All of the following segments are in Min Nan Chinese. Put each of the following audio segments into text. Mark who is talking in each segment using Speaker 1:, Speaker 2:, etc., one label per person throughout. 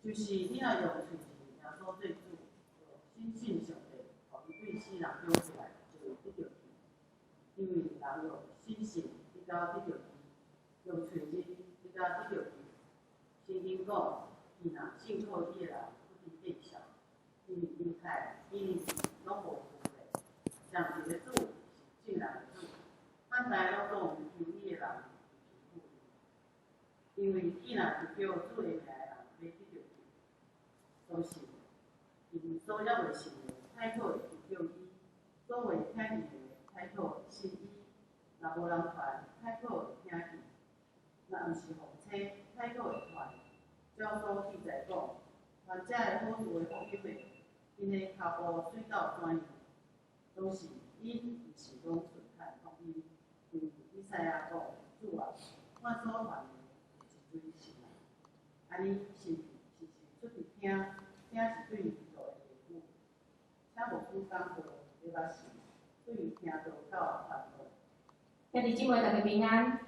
Speaker 1: 就是你若用喙認耶穌做主，用心信上帝，予伊對死人中起來，就會得著救。因為人用心信，得到得著義；用喙認，得到得著救。聖經講，伊若信靠伊的人，不致變笑。因為猶太、希利尼攏無分別，上一个主是眾人的主，凡事攏總求伊的人就是富裕。因為伊若是叫主的名的人，欲得著救。所以，𪜶所猶未信的，太好會得救伊；所未聽見的，太好會信伊。若無人傳，太好會聽見；若毋是奉差，太好會傳。照所記載講，傳這个好事的福音的，𪜶的跤步媠到怎樣？總是𪜶毋是攏順看福音，因為以賽亞講：主啊，我所傳的有一陣信啊。按呢，信是是出佇聽，聽是對道的話語。請牧師講道，禮拜四對聽道到傳道。
Speaker 2: 兄弟姊妹，大家平安。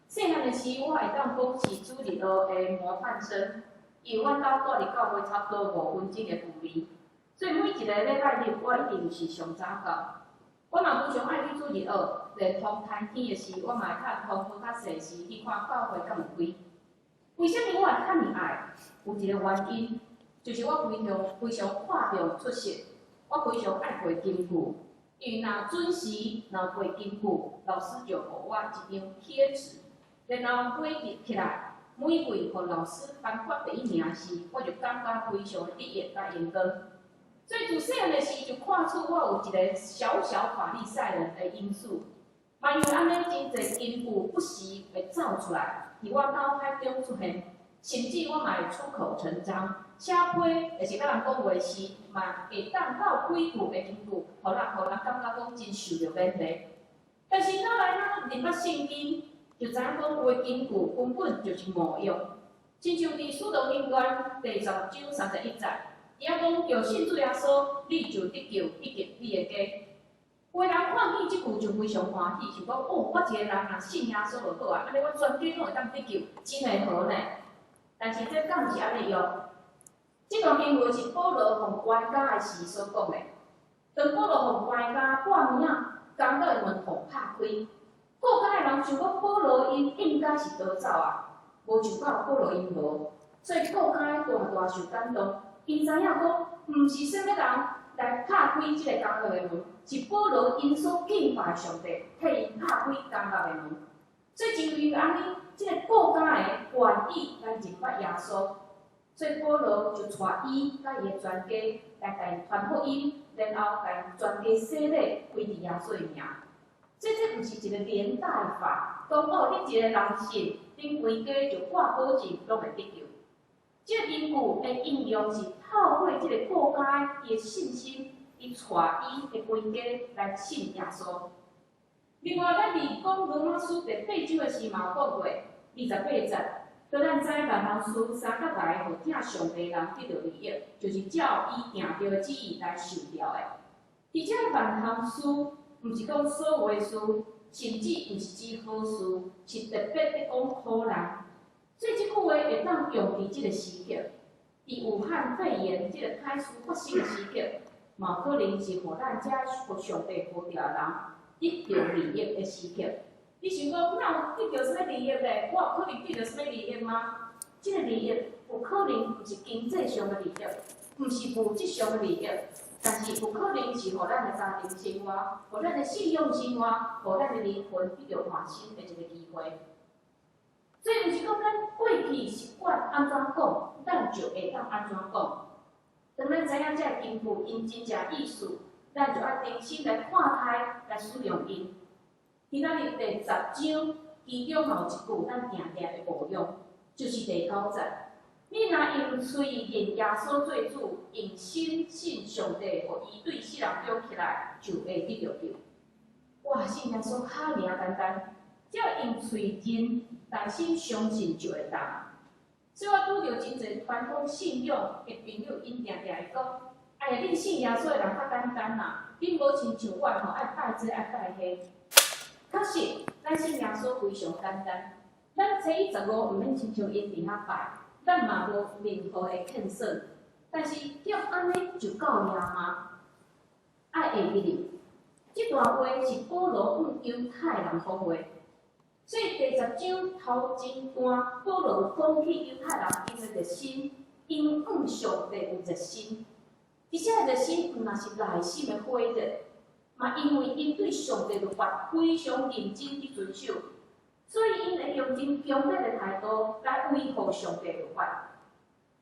Speaker 2: 細漢的時，我會當講是主日學的模範生，因為阮兜蹛佇教會差不多5分鐘的距離，所以每一个禮拜日我一定是上早到。我嘛非常愛去主日學，連風颱天的時，我嘛會趁風無較細時去看教會敢有開。為啥物我會遮爾愛？有一個原因，就是我非常非常看重出席，我非常愛背金句。因為若準時若背金句，老師就予我一張貼紙，然後每日起來，每季予老師頒發第一名時，我就感覺非常的得意佮榮光。所以自細漢的時就看出我有一個小小法利賽人的因素，嘛因為按呢真濟金句不時會走出來，佇我腦海中出現，甚至我嘛會出口成章，寫批，就是佮人講話時，嘛會當落幾句的金句，予人感覺講真受著勉勵。但是後來咱認捌聖經，就知影講有的金句根本就是無用。親像佇使徒行傳第十六章31節，伊仔講著信主耶穌，你就得救，以及你的家。有的人看見這句就非常歡喜，想講哦，我一個人若信耶穌就好啊，按呢我全家攏會當得救，真會好呢。但是這敢是按呢用？這段經文是保羅予關監的時所講的。當保羅予關監半暝仔，監獄的門予拍開，顧監的人想講保羅𪜶應該是逃走啊，無想到保羅𪜶無，所以顧監的大大受感動。𪜶知影講，毋是啥物人來拍開這個監獄的門，是保羅𪜶所敬拜的上帝替𪜶拍開監獄的門。所以就因為按呢，這个顧監的願意來認捌耶穌，所以保羅就帶伊佮伊的全家來共𪜶傳福音，然後共𪜶全家洗禮，歸佇耶穌的名。所以這毋是一個連帶法，講哦，你一個人信，恁規家就掛保證攏會得救。這個金句的應用是透過這個顧監伊的信心，伊帶伊的規家來信耶穌。另外，咱佇講羅馬書第八章的時嘛有講過，28節，當咱知萬項事相佮來，予疼上帝的人得著利益，就是照伊定著的旨意來受召的。佇這萬項事，毋是講所有的事，甚至毋是指好事，是特別咧講苦難。所以這句話會當用佇這個時刻，佇武漢肺炎這個歹事發生的時刻，嘛有可能是予咱這予上帝呼召的人得著利益的時刻。你想講，哪有得著啥物利益咧？我有可能得著啥物利益嗎？這個利益有可能毋是經濟上的利益，毋是物質上的利益，但是有可能是予咱的家庭生活，予咱的信仰生活，予咱的靈魂得著換新的一個機會。所以毋是講咱過去習慣按怎講，咱就會當按怎講。當咱知影這个金句𪜶真正意思，咱就愛重新來看待，來使用𪜶。今仔日第十章其中嘛有一句咱定定會誤用，就是第九節。你若用喙認耶穌做主，用心信上帝，予伊對死人中起來，就會得著救。哇，信耶穌較爾簡單，只要用喙認，內心相信就會當。所以我拄著真濟傳統信仰的朋友，𪜶定定會講：哎呀，恁信耶穌的人較簡單啦，恁無親像阮吼，愛拜這愛拜彼。確實，咱信耶穌非常簡單。咱初一十五毋免親像𪜶佇遐拜，咱嘛無任何的欠損。但是欠按呢就夠爾嗎？愛會記得，這段話是保羅向猶太人講話，所以第十章頭前段，保羅有講起猶太人𪜶的熱心，𪜶向上帝有熱心，而這個熱心毋但是內心的火熱，嘛因為𪜶對上帝律法非常認真去遵守，所以𪜶會用真強烈的態度來維護上帝律法。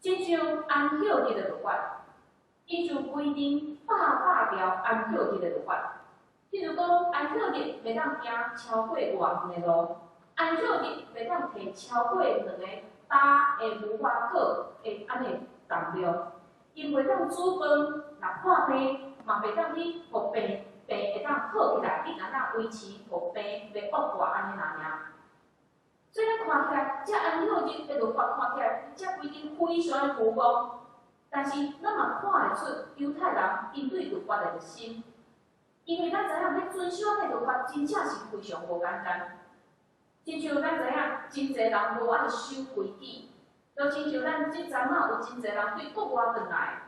Speaker 2: 親像安息日的律法，𪜶就規定百百條安息日的律法。譬如講，安息日袂當行超過偌遠的路，安息日袂當提超過兩個擔的無花果的按呢重量，𪜶袂當煮飯，若破病嘛袂當去予病病會當好起來，你若當維持予病袂惡化按呢爾。所以咱看起來，這安息日的律法看起來，這規定非常的粗暴，但是咱嘛看會出猶太人𪜶對律法的熱心，因為咱知影欲遵守按呢律法，真正是非常無簡單。親像咱知影，真濟人無愛守規矩，就親像咱這陣仔有真濟人對國外轉來，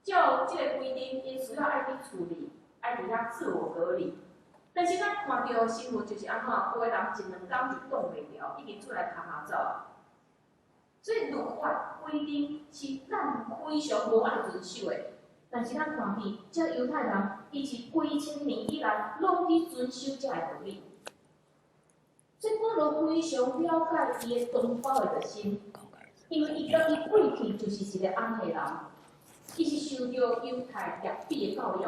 Speaker 2: 照這個規定，𪜶需要愛佇厝裡，愛佇遐自我隔離。但是咱看著的新聞就是按怎，有的人一兩工就擋袂牢，已經出來趴趴走。所以律法規定是咱非常無愛遵守的，但是咱看見這猶太人，伊是幾千年以來攏佇遵守這个道理。所以保羅非常了解伊的同胞的熱心，因為伊當伊過去就是一個按呢的人，伊是受著猶太拉比的教育。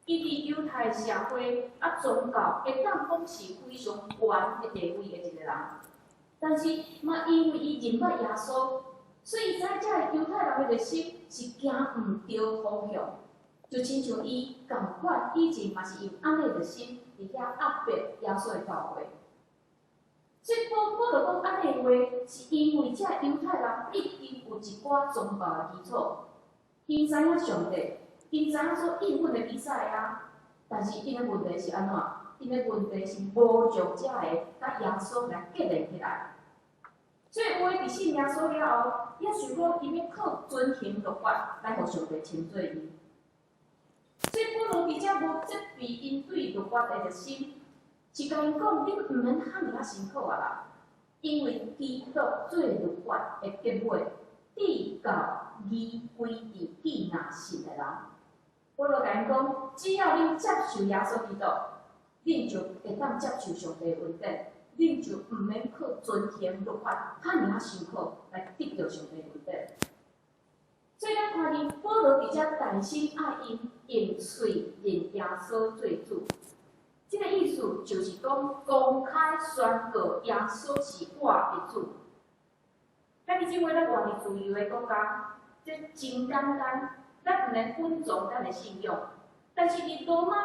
Speaker 2: 伊佇猶太社會啊宗教會當講是非常懸的地位的一個人，但是嘛因為伊認捌耶穌，所以伊知這个猶太人的熱心是行毋著方向，就親像伊仝款以前嘛是用按呢熱心佇遐壓迫耶穌的教會。所以保保羅講按呢的話，是因為這猶太人已經有一寡宗教的基礎，𪜶知影上帝。𪜶知影所應允的彌賽亞，但是𪜶的問題是按怎？𪜶的問題是無將這个佮耶穌來結連起來。所以有的佇信耶穌了後，也想講伊欲靠遵行律法來予上帝稱做義。所以保羅佇遮無責備𪜶對律法的熱心，是共𪜶講，恁毋免遐爾仔辛苦啊啦，因為基督做律法的結尾，至到義歸佇見若信的人。保羅共𪜶講，只要恁接受耶穌基督，恁就會當接受上帝的恩典，恁就毋免靠遵行律法遐爾仔辛苦來得著上帝的恩典。所以咱看見保羅佇遮大聲愛𪜶用喙認耶穌做主，這個意思就是講公開宣告耶穌是我的主。咱這位咱活佇自由的國家，這真簡單。咱毋免隱藏咱的信仰，但是佇羅馬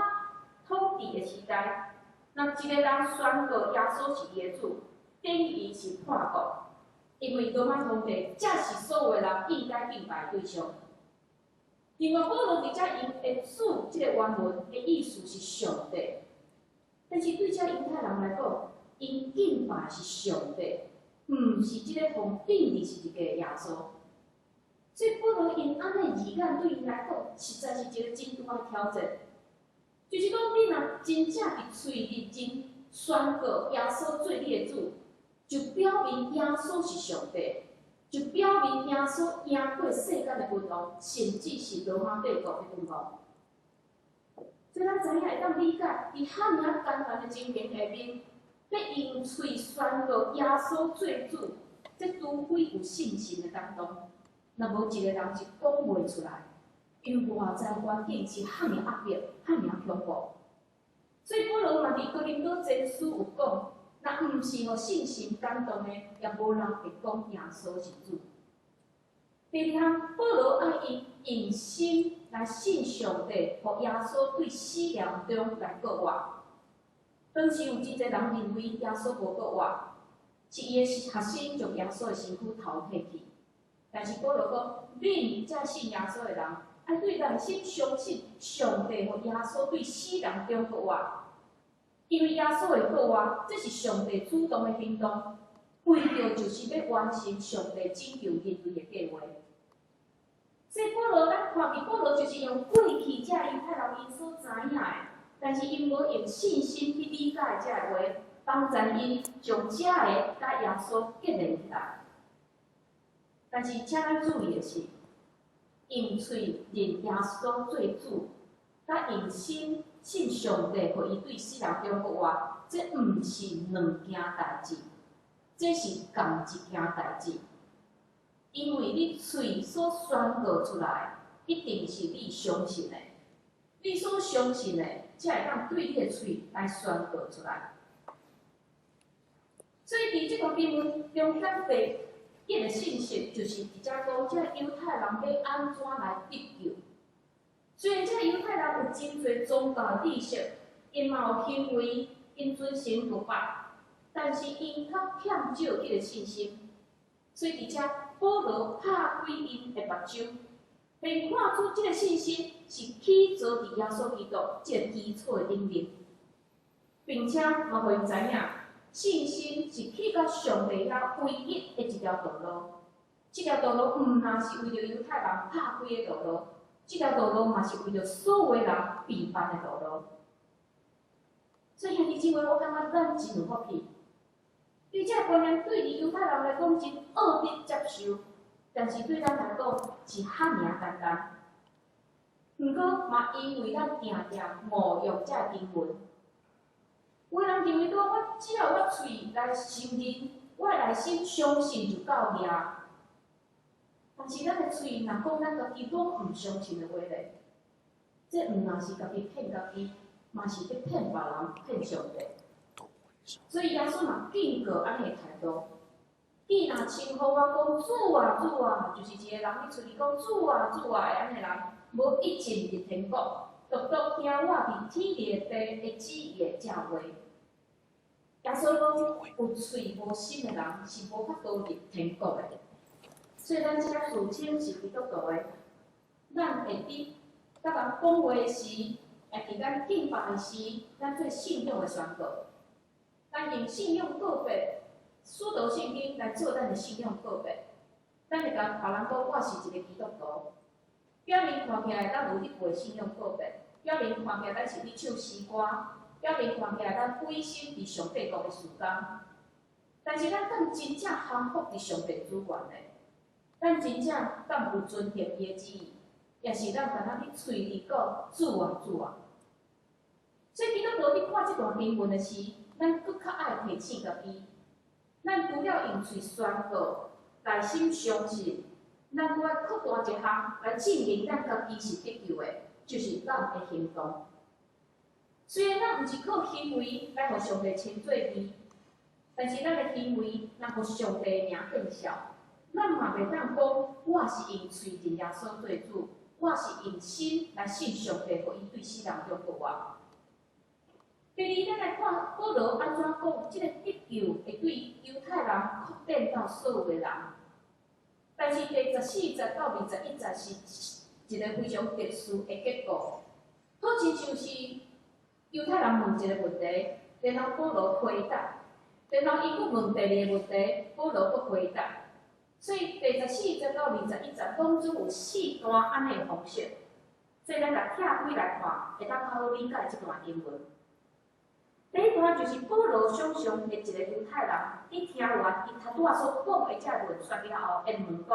Speaker 2: 統治的時代，若一個人宣告耶穌是伊的主，等於是叛國，因為羅馬皇帝才是所有人應該敬拜的對象。另外，保羅佇遮用的主這個原文的意思是上帝，但是對這猶太人來講，𪜶敬拜是上帝，毋是這個予釘佇十字架的耶穌。所以保羅用按呢字眼對𪜶來講，實在是一個真大的挑戰。就是講，你若真正佇喙認真宣告耶穌做你的主，就表明耶穌是上帝，就表明耶穌贏過世間的君王，甚至是羅馬帝國的君王。所以咱知影會當理解，佇遐爾仔艱難的情形下面，欲用喙宣告耶穌做主，這除非有信心的感動。若無一個人是講袂出來，因為外在環境是遐爾壓迫、遐爾恐怖。所以保羅嘛佇哥林多前書有講，若毋是予信心感動的，也無人會講耶穌是主。第二項，保羅愛𪜶用心來信上帝，予耶穌對死人中來復活。當時有真濟人認為耶穌無復活，是伊的學生將耶穌的身軀偷提去。但是保羅講，恁這信耶穌的人，愛對內心相信上帝予耶穌對死人中復活，因為耶穌會復活，這是上帝主動的行動。為著就是欲完成上帝拯救人類的計劃。所以保羅，咱看見保羅就是用過去這猶太人𪜶所知影的，但是𪜶無用信心去理解這个話，幫助𪜶將這个佮耶穌結連起來。但是，請咱注意的是，用喙認耶穌做主，佮用心信上帝，予伊對死人中復活，這毋是兩件代誌，這是仝一件代誌。因為你喙所宣告出來，一定是你相信的，你所相信的，才會當對你的喙來宣告出來。所以，佇這段經文中間第一个信息，就是佇遮講，這猶太人欲按怎來得救。雖然這猶太人有真濟宗教的知識，𪜶嘛有行為，𪜶遵行律法，但是𪜶較欠少彼个信心。所以佇遮保羅拍開𪜶的目睭，並看出這个信心是起造佇耶穌基督這个基礎的頂面，並且嘛予𪜶知影，信心是去到上帝遐唯一的一條道路。這條道路毋但是為著猶太人拍開的道路，這條道路嘛是為著所有人備辦的道路。所以兄弟姊妹，我感覺咱真有福氣。因為這个觀念對佇猶太人來講真惡得接受，但是對咱來講是遐爾簡單。毋過嘛，因為咱定定誤用這个經文，有的人認為講，我只要我喙來承認，我內心相信就夠爾。但是咱的喙若講咱家己攏毋相信的話咧，這毋但是家己騙家己，嘛是咧騙別人、騙上帝。所以耶穌嘛警告按呢的態度。既若稱呼我講主啊主啊，就是一個人咧喙講主啊主啊的按呢人，無一進入天國，獨獨聽我佇天的父的旨意的這話。耶穌講，有喙無心的人是無法度入天國的。所以咱這自稱是基督徒的，咱會佇佮人講話時，也佇咱敬拜時，咱做信仰的宣告。咱用信仰告白，使徒信經來做咱的信仰告白。咱會共別人講，我是一个基督徒。表面看起來，咱有咧過信仰告白；表面看起來，咱是咧唱詩歌；表面看起來，咱歸心佇上帝國的事工。但是，咱敢真正降服佇上帝主權呢？咱真正敢有遵行伊的旨意，抑是咱干焦咧喙裡講主啊主啊？所以，基督徒佇看這段經文的時，咱閣較愛提醒家己，咱除了用喙宣告、內心相信，咱閣愛擴大一項來證明咱家己是得救的，就是咱的行動。雖然咱毋是靠行為來予上帝稱做義，但是咱的行為若予上帝的名見笑，咱嘛袂當講我是用喙認耶穌做主，我是用心來信上帝，予伊對死人中復活。第二，咱來看保羅按怎講，這个得救會對猶太人擴展到所有的人。但是第十四節到21節是一个非常特殊的結果，好親像是猶太人問一个問題，然後保羅回答，然後伊閣問第二个問題，保羅閣回答。所以第十四節到21節攏總有四段按呢的方式，所以咱共拆開來看，會當較好理解這段經文。第一段就是保羅想象的一个猶太人，佇聽完伊頭拄仔所講的這个論述了後，會問講：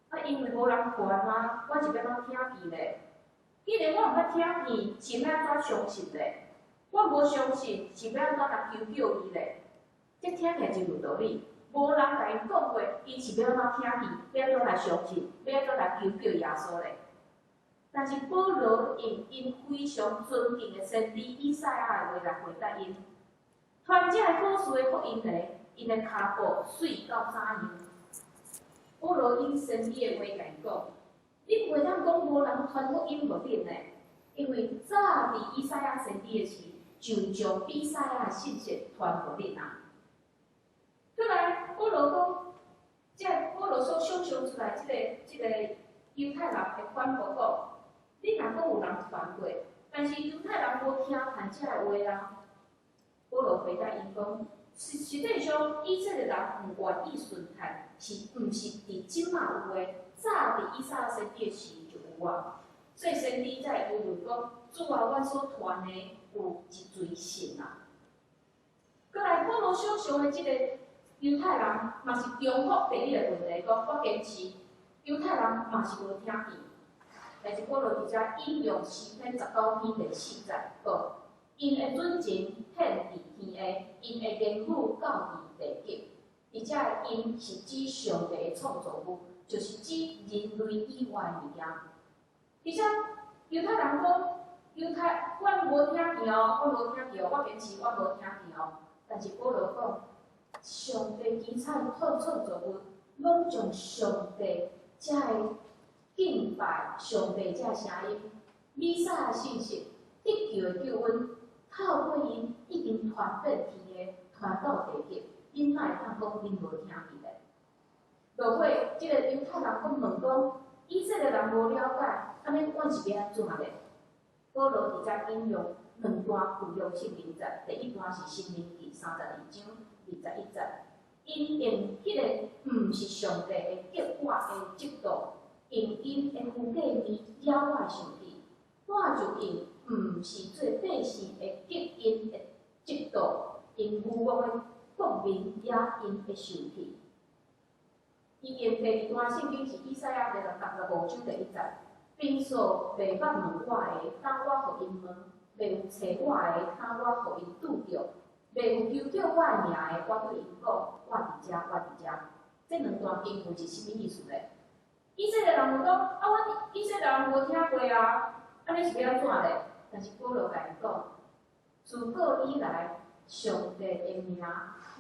Speaker 2: 啊，因為無人傳啊，我是欲按怎聽見咧？既然我毋捌聽見，是欲按怎相信咧？我無相信，是欲按怎來求救伊咧？這聽起來真有道理。無人共𪜶講過，𪜶是欲按怎聽見，欲按怎來相信，欲按怎來求救耶穌咧？但是保羅用𪜶非常尊敬的先知以賽亞的話來回答𪜶。傳這个故事的福音咧，𪜶的跤步媠到怎樣？保羅用先知的話共𪜶講：你袂當講無人傳福音予恁咧，因為早佇以賽亞先知的時，就將以賽亞的信息傳予恁啊。過來，保羅講，這保羅所想象出來這个猶太人會反駁講：你若講有人傳過，但是猶太人無聽見這个話啊。保羅回答𪜶講：實際上，以色列人毋願意順趁，是毋是佇這馬有的？早佇以賽亞先知的時就有啊。所以先知才會問講：主啊，阮所傳的有一錘信啊。閣來，保羅想像的這个猶太人，嘛是重複第一个問題，講我堅持猶太人嘛是無聽見。但是保羅佇遮引用詩篇19篇第4節，講𪜶的準繩遍佇天下，𪜶的言語到佇地極。佇遮的𪜶是指上帝的創造物，就是指人類以外的物件。佇遮猶太人講，猶太，阮無聽見哦，阮無聽見哦，我堅持阮無聽見哦。但是保羅講，上帝其他創造物，攏將上帝遮的敬拜上帝遮聲音，彌賽亞信息得救的救恩，透過𪜶已經傳遍天下，傳到地極。恁哪會當講恁無聽見咧？落尾，這個猶太人閣問講，以色列人無了解，按呢阮是欲按怎咧？保羅佇遮引用兩段舊約聖經節，第一段是申命記32章21節，𪜶用彼个毋是上帝的激我的嫉妒，用𪜶的虛假面惹我生氣，我就用毋是做百姓的激𪜶的嫉妒，用愚妄的國民惹𪜶的生氣。伊用第二段聖經是以賽亞65章第1節，平素袂捌問我的，當我予𪜶問；袂有揣我的，當我予𪜶拄著；袂有求叫我的名的，我對𪜶講：我佇遮，我佇遮。這兩段經文是啥物意思咧？以色列人有講，啊，阮以色列人無聽過啊，按呢是欲按怎咧？但是保羅共𪜶講，自古以來，上帝的名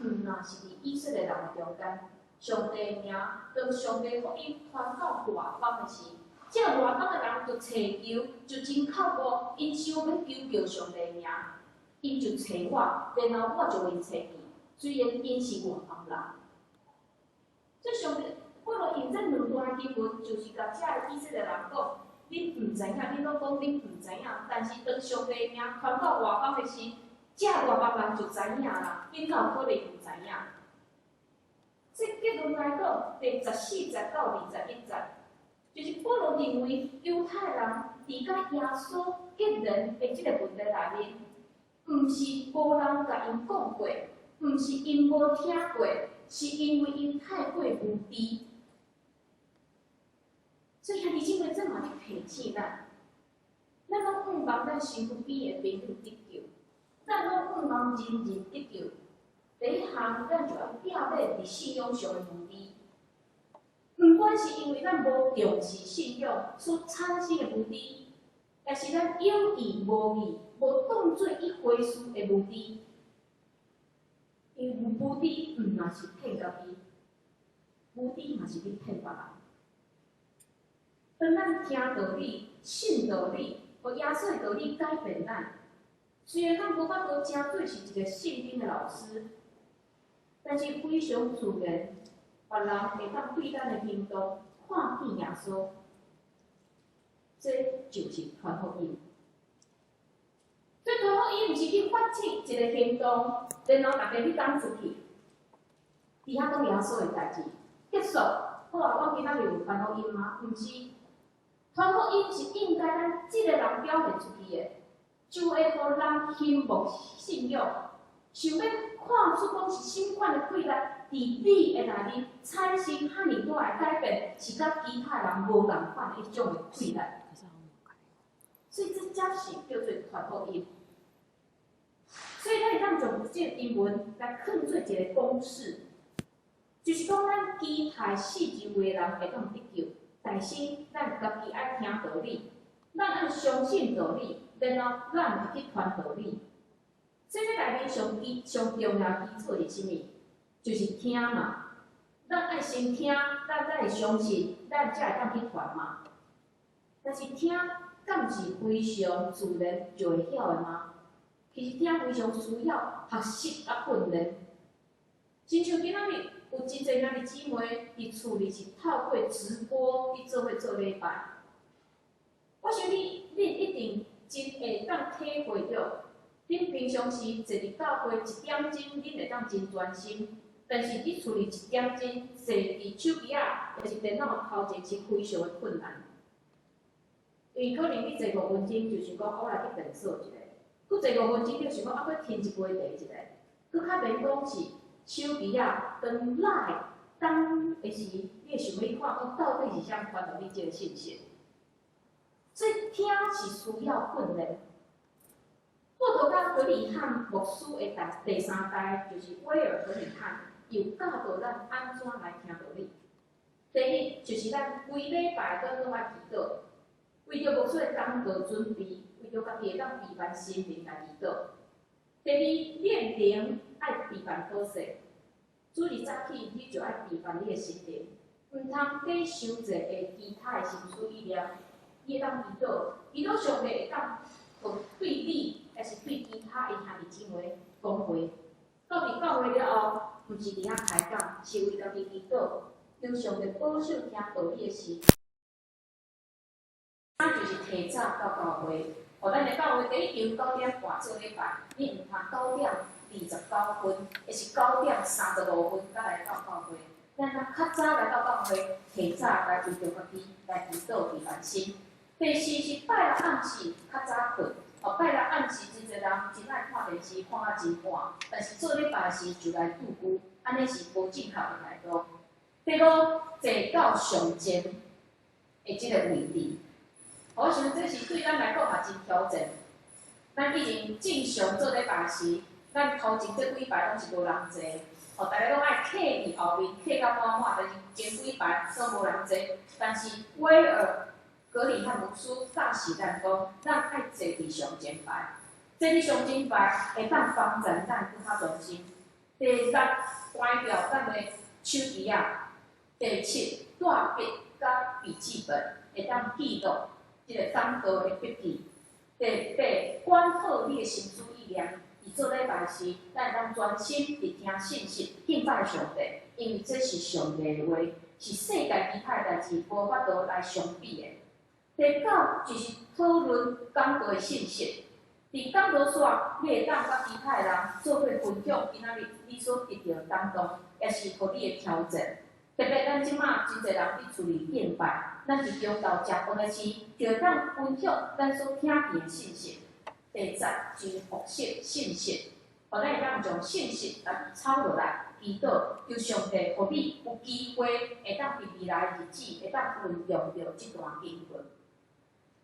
Speaker 2: 毋若是佇以色列人的中間，上帝的名，當上帝福音傳到外邦的時，這外邦的人就揣求，就真渴慕，𪜶想欲求叫上帝的名，𪜶就揣我，然後我就予𪜶揣見。雖然𪜶是外邦人，這上帝保羅用這兩段經文，就是共這个以色列人講：恁毋知影，恁攏講恁毋知影，但是當上帝的名傳到外邦的時，這外邦人就知影啦。恁哪有可能毋知影？這結論來講，第14節到21節，就是保羅認為猶太人佇佮耶穌結連的這个問題內面，毋是無人共𪜶講過，毋是𪜶無聽過，是因為𪜶太過無知。所以兄弟姊妹，這嘛咧提醒咱，咱攏向望咱身軀邊的朋友得救，咱攏向望人人得救。第一項，咱就愛避免佇信仰上的無知。毋管是因為咱無重視信仰所產生的無知，抑是咱有意無意無當做一回事的無知。因為無知毋若是騙家己，無知嘛是咧騙別人。當咱聽道理、信道理，予耶穌的道理改變咱，雖然咱無法度成做是一个聖經的老師，但是非常自然，別人會當對咱的行動看見耶穌，這就是傳福音。所以傳福音毋是去發起一个行動，然後逐家去趕出去，佇遐講耶穌的代誌，結束。好啊，阮今仔日有傳福音嗎？毋是，傳福音是應該咱這个人表現出去的，就會予人興慕信仰，想欲看出講是啥物款的氣力，佇你的內面產生遐爾大的改變，是佮其他人無仝款的彼種的氣力。所以這才是叫做傳福音。所以咱會當將這個經文來囥做一个公式，就是講咱期待四周圍的人會當得救，但是咱家己愛聽道理，咱愛相信道理，然後咱就去傳道理。這個內面上基上重要基礎是啥物？就是聽嘛。咱愛先聽，咱才會相信，咱才會當去傳嘛。但是聽，敢是非常自然就會曉的嗎？其實聽非常需要學習佮訓練。親像今仔日有真濟兄弟姊妹佇厝裡是透過直播去做伙做禮拜。我想你，你一定真會當體會著，恁平常時坐佇教會一點鐘，恁會當真專心；但是佇厝裡一點鐘坐佇手機仔，抑是電腦頭前是非常的困難。因為可能你坐五分鐘就想講，我來去便所一下；閣坐五分鐘就想講，啊，閣添一杯茶一下。閣較免講是手機仔當來當的時，你會想欲看講到底是啥傳予你這个信息。所以聽是需要訓練。報道家格里翰牧師的第三代就是威爾格里翰，有教導咱按怎來聽道理。第一就是咱規禮拜都攏愛祈禱，為著牧師的講道準備，為著家己會當備辦心靈來祈禱。第二，練靈愛備辦好勢，主日早起你就愛備辦你的心靈，毋通加傷濟的其他的心思意念，你會當祈禱，祈禱上帝會當對你，抑是對其他的兄弟姊妹講話。到佇教會了後，毋是佇遐開講，是為家己祈禱，求上帝保守聽道理的時。三就是提早到教會，予咱的教會第一求9點半做禮拜，你毋通9點29分，抑是9點35分才來到教會。咱通較早來到教會，提早來為著家己來祈禱備辦心。第四是拜六暗時較早睏，哦，拜六暗時真濟人真愛看電視，看啊真晚，但是做禮拜時就來拄久，按呢是無正確的態度。第五，坐到上前的這个位置，我想這是對咱來講嘛真挑戰。咱以前正常做禮拜時，咱頭前這幾排攏是無人坐，哦，大家攏愛客佇後面，客甲滿滿，但是前幾排攏無人坐。但是威爾格里翰牧師教示咱講，咱愛坐佇上前排，坐佇上前排會當幫助咱閣較專心。第六，關掉咱的手機仔。第七，帶筆佮筆記本，會當記錄這个講道的筆記。第八，管好你的心思意念，佇做禮拜時，咱會當專心佇聽信息，敬拜上帝，因為這是上帝的話，是世界其他的代誌無法度來相比的。第九就是討論講道的信息，佇講道煞，你會當佮其他的人做伙分享今仔日你所得著的感動，抑是予你的挑戰。特別咱這馬真濟人佇厝裡敬拜，咱佇中晝食飯的時，就會當分享咱所聽見的信息。第十就是復習信息，予咱會當將信息來抄落來，祈禱求上帝予你有機會會當佇未來日子會當運用著這段經文。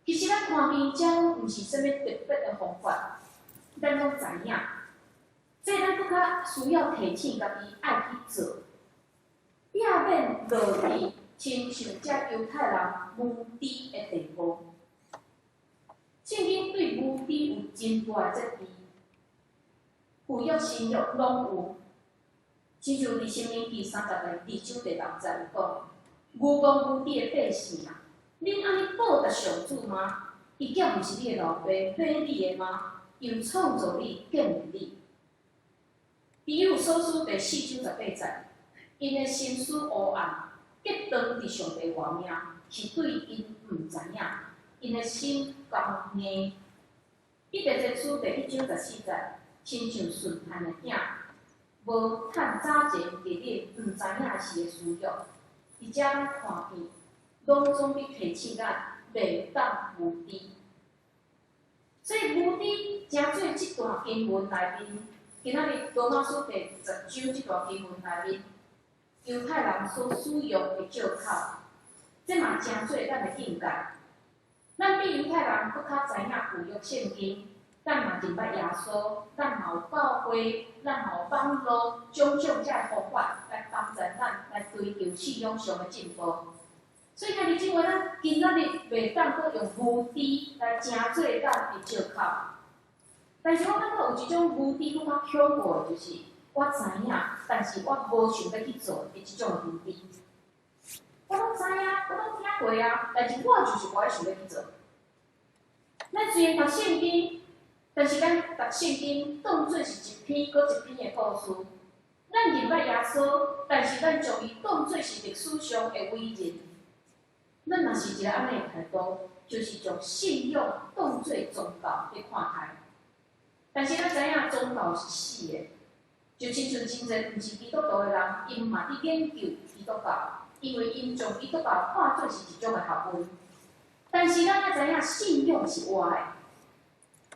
Speaker 2: 其實咱看見這毋是啥物特別的方法，咱攏知影。所以咱閣較需要提醒家己愛去做，避免落佇親像這猶太人無知的地步。聖經對無知有真大的責備，舊約新約攏有。親像佇申命記32章第六節有講：愚妄無知的百姓啊，恁按呢報答上主嗎？伊敢毋是你的老爸，買你的嗎？又創造你，建立你。以弗所書第四章18節，𪜶的心思烏暗，結當佇上帝活命，是對𪜶毋知影，𪜶的心剛硬。彼得前書第一章14節，親像順漢的囝，無趁早前佇恁毋知影時的私欲，佇遮咱看見，攏總佇提醒咱袂當無知。所以無知成做這段經文內面，今仔日羅馬書第十章這段經文內面，猶太人所使用的借口，這嘛成做咱的鏡鑑。咱比猶太人閣較知影舊約聖經，咱嘛認捌耶穌，咱嘛有教會，咱嘛有網路，種種這个方法來幫助咱來追求信仰上的進步。所以兄弟姊妹，咱今仔日袂當閣用無知來成做咱的借口。但是我感覺有一種無知閣較恐怖的，就是我知影，但是我無想欲去做的這種無知。我攏知影，我攏聽過啊，但是我就是無愛想欲去做。咱雖然讀聖經，但是咱讀聖經當做是一篇閣一篇的故事。咱認捌耶穌，但是咱將伊當做是歷史上的偉人。咱若是一个按呢的態度，就是將信仰當做宗教佇看待。但是咱知影宗教是死的，就親像真濟毋是基督徒的人，𪜶嘛佇研究基督教，因為𪜶將基督教看做是一種的學問。但是咱愛知影信仰是活的，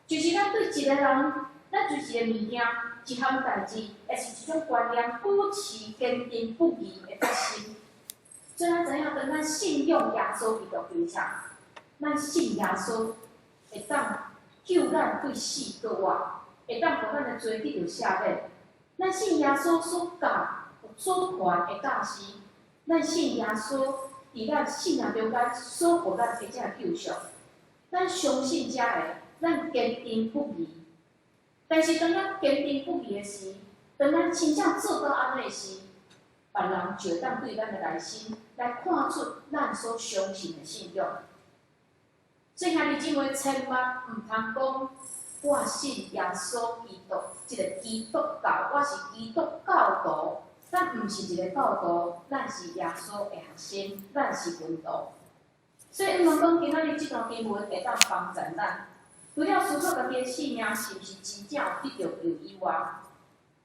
Speaker 2: 就是咱對一個人，咱對一個物件、一項代誌，抑是一種觀念，保持堅定不移的決心。所以咱知影，當咱信仰耶穌基督時陣，咱信耶穌會當救咱對死閣活，會當予咱的罪得著赦免。咱信耶穌所教、所傳的教示，咱信耶穌佇咱生命中間所予咱的這個救贖，咱相信這个，咱堅定不移。但是當咱堅定不移的時，當咱真正做到按呢的時，別人就會當對咱的內心來看出咱所相信的信仰。所以兄弟姊妹，千萬毋通講我信耶穌基督，這个基督教，我是基督教徒。咱毋是一个教徒，咱是耶穌的學生，咱是門徒。所以，毋通講今仔日這段經文會當幫助咱，除了思考家己的性命是毋是真正有得著救以外，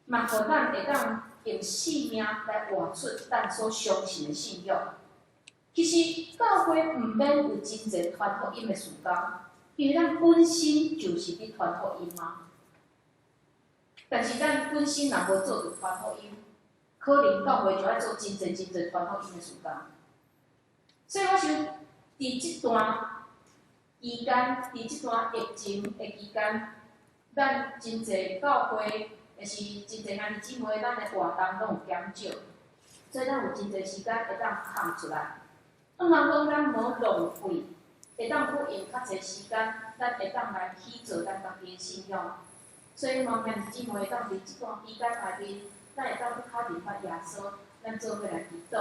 Speaker 2: 嘛予咱會當用性命來活出咱所相信的信仰。其實教會毋免有真濟傳福音的事工，因為咱本身就是佇傳福音啊。但是咱本身若無做著傳福音，可能教會就愛做真濟真濟傳福音的事工。所以我想，佇這段期間，佇這段疫情的期間，咱真濟教會，抑是真濟兄弟姊妹，咱的活動攏有減少，所以咱有真濟時間會當空出來。毋通講咱無浪費，會當閣用較濟時間，咱會當來去做咱家己的信仰。所以，望兄弟姊妹會當佇這段期間內面，咱會當閣較認捌耶穌，咱做伙來祈禱。